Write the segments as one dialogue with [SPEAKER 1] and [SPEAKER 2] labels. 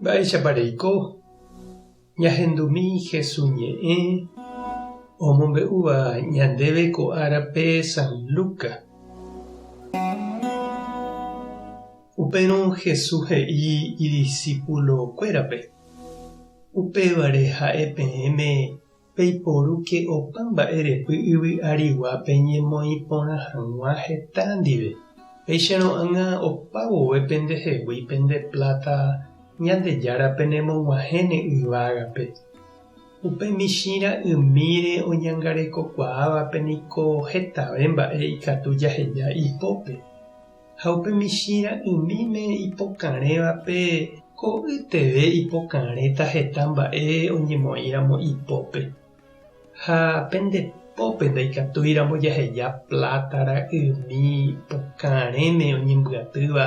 [SPEAKER 1] Mba'éichapa reiko? Ñahendumi Hesu ñe'ẽ omombe'úva ñandéve ko árape San Luca. Upérõ Hesu he'i idisípulokuérape, Upévare ha'e peẽme Peiporúke opa mba'e repy yvy arigua peñemoĩ porã hag̃ua heta ndive. Péicharõ ág̃a opa vove pendehegui pende pláta Ñandejára penemog̃uahẽne yvágape. Upe michĩ ra'ymíre oñangarekokuaávape niko hetave mba'e ikatu jaheja ipópe. Ha upe michĩ ra'ymíme ipokarẽvape ko'yteve ipokarẽta heta mba'e oñemoĩramo ipópe. Ha pende pópe ndaikatúiramo jaheja pláta ra'ymi pokarẽme oñembyatýva,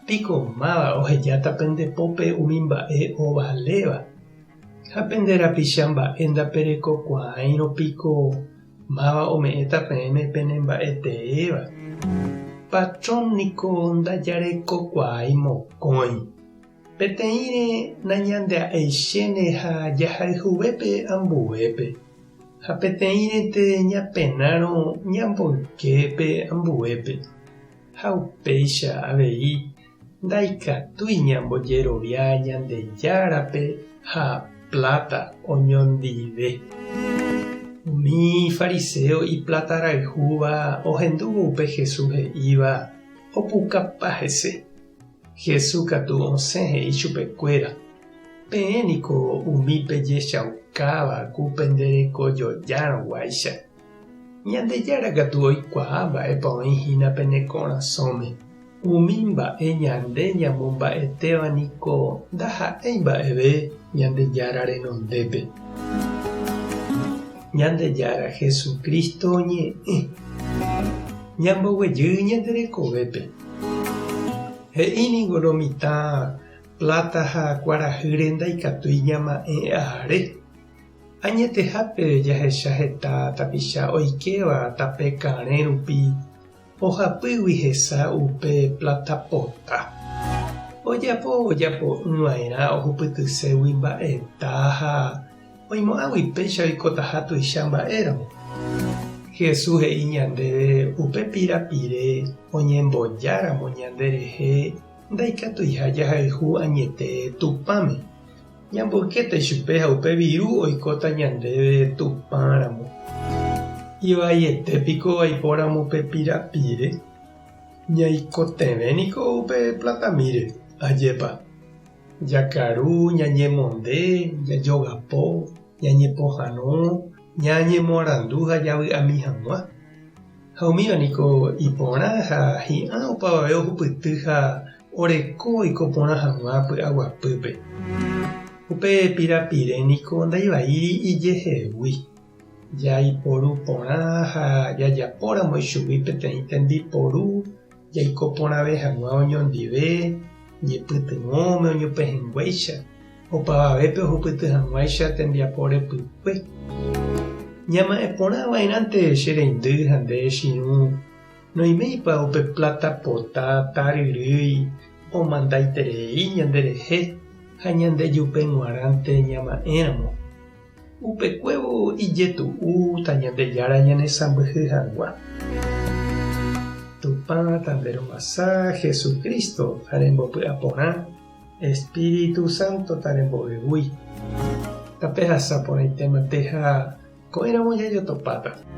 [SPEAKER 1] piko máva ohejáta pende pópe umi mba'e ovaléva? Ha pende rapicha mba'e ndaperekokuaáirõ piko Máva ome'ẽta peẽme pene mba'e teéva? Patrón niko ndajarekokuaái mokõi. Peteĩre nañandea'eichéne ha jahayhuve pe ambuépe, ha peteĩrente ñapenárõ ñamboyke pe ambuépe. Ha upéicha avei ndaikatúi ñambojerovia Ñandejárape ha pláta oñondive. Umi fariséo iplatarayhúva ohendúvo upe Jesús he'íva, opukapa hese. Jesús katu osẽ he'i chupekuéra, Peẽ niko umi pejechaukáva ku penderekojojárõguáicha. Ñandejára katu oikuaa mba'épa oĩ hína pene korasõme. Umi mba'e ñande ñamomba'etéva niko ndaha'éi mba'eve Ñandejára renondépe. Ñandejára Jesucristo ñe'ẽ. Ñamboguejy ñande rekovépe. He'i ningo lo mitã pláta ha kuarahýre ndaikatúi ñama'ẽ are. Añetehápe jahecha heta tapicha oikéva tape karẽ rupi ohapýgui hesa upe pláta pota. Ojapo ojapo'ỹva'erã ohupytységui mba'eta ha oimo'ãgui péicha oikotaha tuicha mba'éramo. Jesús he'i ñandéve upe pirapire oñembojáramo ñande rehe ndaikatuiha jahayhu añete Tupãme. Ñamboykéta ichupe ha upe viru oikóta ñandéve Tupã ramo. Ivaiete piko aipóramo pe pirapire? Ñaikotevẽ niko upe platamíre, ajépa. Jakaru, ñañemonde, jajogapo, ñañepohãno, ñañemoarandu ha javy'ami hag̃ua. Ha umíva niko iporã ha hi'ã opavave ohupyty ha Oreko oiko porã hag̃ua py'aguapýpe. Upe pirapire niko ndaivaíri ijehegui. Jaiporu porã ha jajapóramo ichugui peteĩ tembiporu jaiko porãve hag̃ua oñondive, ñepytyvõme oñopehẽnguéicha, opavavépe ohupyty hag̃uáicha tembiapo repykue. Ñama'ẽ porã va'erãnte che reindy ha nde che irũ Noiméipa upe pláta pota taryrýi omandaiterei ñanderehe ha ñandejupe g̃uarãnte ñama'ẽramo? Upekuévo ijetu'úta Ñandejára ñanesãmbyhy hag̃ua. Tupã tanderovasa Jesucristo ha rembopy'aporã, Espíritu Santo taremboyvúi. Tapehasa porãitémante ha ko'ẽramo jajotopáta.